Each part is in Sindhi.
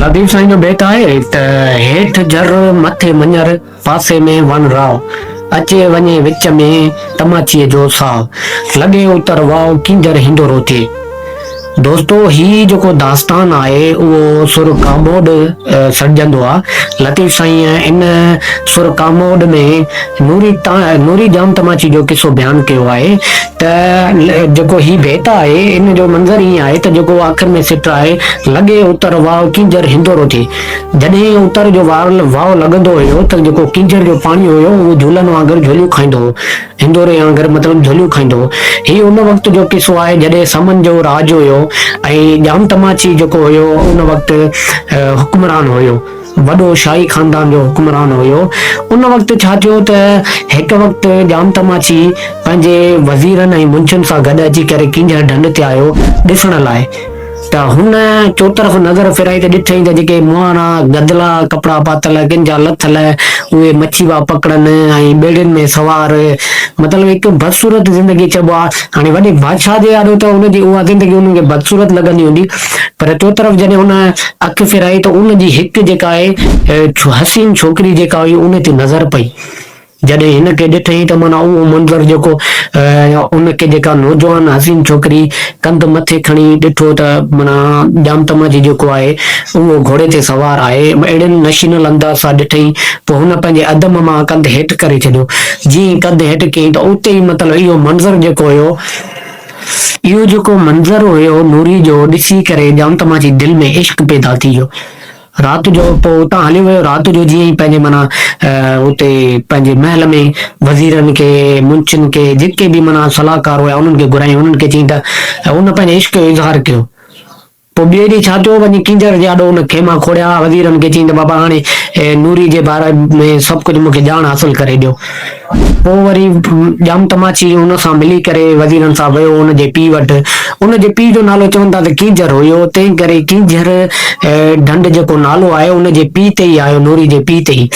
لطيف سائين جو بيت آهي ته هيٺ جر مٿي مڃر پاسي ۾ وڻ راء اچي وڃي وچ ۾ تماچيء جو ساء لڳي اتر واء ڪينجهر هندورو ٿئي. دوستو هي جيڪو داستان آهي اهو سر ڪاموڏ سڏجندو آ. لطيف سائينء ان سر ڪاموڏ ۾ نوري نوري ڄام تماچي جو قصو بيان ڪيو آهي ته جيڪو هي بيت آهي ان جو منظر ائين آهي ته جيڪو آخر ۾ سٽ آهي لڳي اتر واء ڪينجهر هندورو ٿئي جڏهن اتر جو واء لڳندو هيو ته جيڪو ڪينجهر جو پاڻي هيو اهو جهولن وانگر جهوليون کائيندو هو. هندوري آنگر مطلب جهوليون کائيندو هو. هي ان وقت جو قصو آهي جڏهن سمن جو راڄ هيو ۽ ڄام تماچي جيڪو هيو ان وقت حڪمران هيو. وڏو شاهي خاندان جو حڪمران هيو. ان وقت ڇا ٿيو ته هڪ وقت ڄام تماچي پنهنجي وزيرن ۽ منشين سان گڏ اچي ڪري ڪينجهر ڍنڍ تي آيو ڏسڻ لاء. ته هن چوطرف نظر ڦيرائي ته ڏٺائين ته جيڪي مهاڻا گدلا ڪپڙا پاتل، ڪن جا لٿل، اهي مڇي پيا پڪڙن ۽ ٻيڙين ۾ سوار، مطلب هڪ بدصورت زندگي چئبو آهي. هاڻي وڏي بادشاهه جي آڏو ته ان جي اها زندگي انهن کي بدصورت لڳندي هوندي، پر چوطرف جڏهن هن اک ڦيرائي ته ان جي هڪ جيڪا آهي حسين ڇوڪري جيڪا هئي ان تي نظر پئي. جڏهن هن کي ڏٺئين ته معنيٰ اهو منظر جيڪو ان کي جيڪا نوجوان حسين ڇوڪري ڪنڌ مٿي کڻي ڏٺو ته معنيٰ ڄام تماچي جيڪو آهي اهو گهوڙي تي سوار آهي اهڙن نشينل انداز سان ڏٺئين پوء هن پنهنجي عدم مان ڪنڌ هيٺ ڪري ڇڏيو جيئن ئي ڪنڌ هيٺ ڪيائين ته اتي ئي مطلب اهو منظر جيڪو هيو اهو جيڪو منظر هيو نوري جو ڏسي ڪري ڄام تماچي دل ۾ عشق پيدا ٿي ويو. رات جو پوء اتان هليو ويو. رات جو جيئن ئي پنهنجي معنيٰ اتي پنهنجي محل ۾ وزيرن کي، منشين کي، جيڪي به معنيٰ صلاحڪار هيا انهن کي گهرايائين. انهن کي چيائين ته هن پنهنجي عشق جو اظهار ڪيو. پوء ٻئي ڏينهن ڇا ٿيو، وڃي ڪينجهر جي آڏو ان خيما کوڙيا. وزيرن کي چيائين ته بابا هاڻي نوري جي باري ۾ سڀ ڪجهه مون کي ڄاڻ حاصل ڪري ڏيو. پوء وري ڄام تماچي ان سان ملي ڪري وزيرن سان ويو ان جي پيء وٽ. ان جي پيء جو نالو چون ٿا ته ڪينجهر هيو، تنهن ڪري ڪينجهر ڍنڍ جيڪو نالو آهي ان جي پيء تي ئي آيو، نوري جي پيء تي ئي.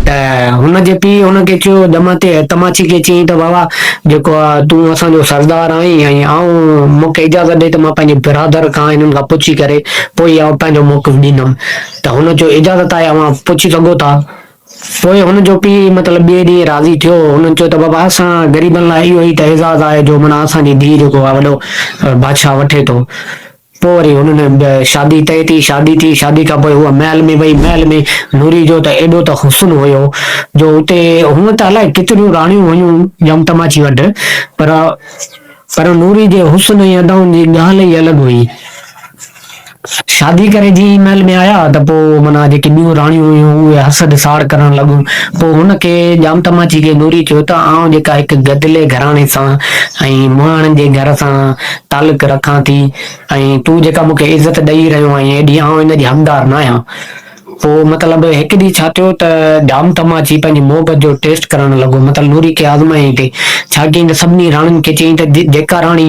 ته هن جي پيء هن کي چيو، ڄام تماچي کي چيائين ته بابا جيڪو آ تون اسان جو سردار آهين ۽ آئون مون کي اجازت ڏي ته مان پنهنجي برادر کان هنن کان پڇي ڪري پوء ئي آئون پنهنجو موقف ڏيندم. ته هن چيو اجازت آهي اوهان پڇي سگهو ٿا. پوء هن جو پيء مطلب ٻئي ڏينهن راضي ٿيو. هنن چيو ته بابا اسان غريبن لاء اهو ئي ته اعزاز آهي جو معنيٰ اسان جي ڌيء جيڪو آهي وڏو بادشاهه وٺي ٿو. پوء وري هنن شادي طئي ٿي. شادي ٿي. شادي کان پوء هوء محل ۾ وئي. محل ۾ نوري جو ته ايڏو ته حسن هيو جو اتي هونء ته الائي ڪيتريون راڻيون هيون ڄام تماچي وٽ پر پر نوري جي حسن ۽ ادائن جي ڳالهه ئي الڳ هئي. شادي ڪري جيئن ئي محل ۾ آيا ته پوء معنيٰ جيڪي ٻيون راڻيون هيون اهي حسد ساڙ ڪرڻ لڳيون. پوء هن کي ڄام تماچي کي نوري چيو ته آئون جيڪا هڪ گدلي گهراڻي سان ۽ مهاڻن جي گهر سان تعلق رکان ٿي ۽ تون جيڪا مون کي عزت ڏئي رهيو آهين ايڏي آئون ان جي حقدار ناهيان. پوء مطلب هڪ ڏينهن ڇا ٿيو ته ڄام تماچي پنهنجي محبت جو ٽيسٽ ڪرڻ لڳو مطلب نوري کي آزمايائين ٿي. ڇا ڪيائين ته سڀني راڻين کي چيائين ته جيڪا راڻي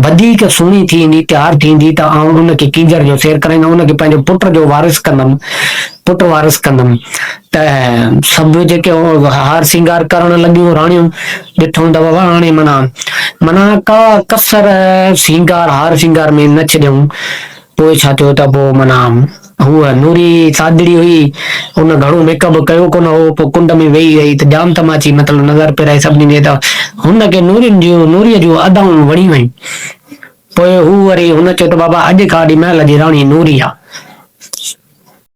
وڌيڪ سهڻي ٿي ايندي، تيار ٿيندي ته آئون ان کي ڪينجهر جو سير ڪرائيندم، ان کي پنهنجو پٽ جو وارث ڪندم، پٽ وارث ڪندم. ته سڀ جيڪي هار سينگار ڪرڻ لڳيون راڻيون، ڏٺائون ته بابا هاڻي معنيٰ معنيٰ ڪا ڪسر سينگار هار سينگار ۾ نه ڇڏيائون. پوء ڇا ٿيو ته پوء معنيٰ هوء نوري سادڙي هئي، ان گهڻو ميڪ اپ ڪيو ڪونه هو، پوء ڪنڊ ۾ ويهي رهي ته ڄام تماچي مطلب نظر ڦيرائي سڀني ڏي ته هن کي نورين جون نوريء جون ادائون وڻي ويون. پوء هو وري هن چيو ته بابا اڄ کان وٺي محل جي راڻي نوري آ.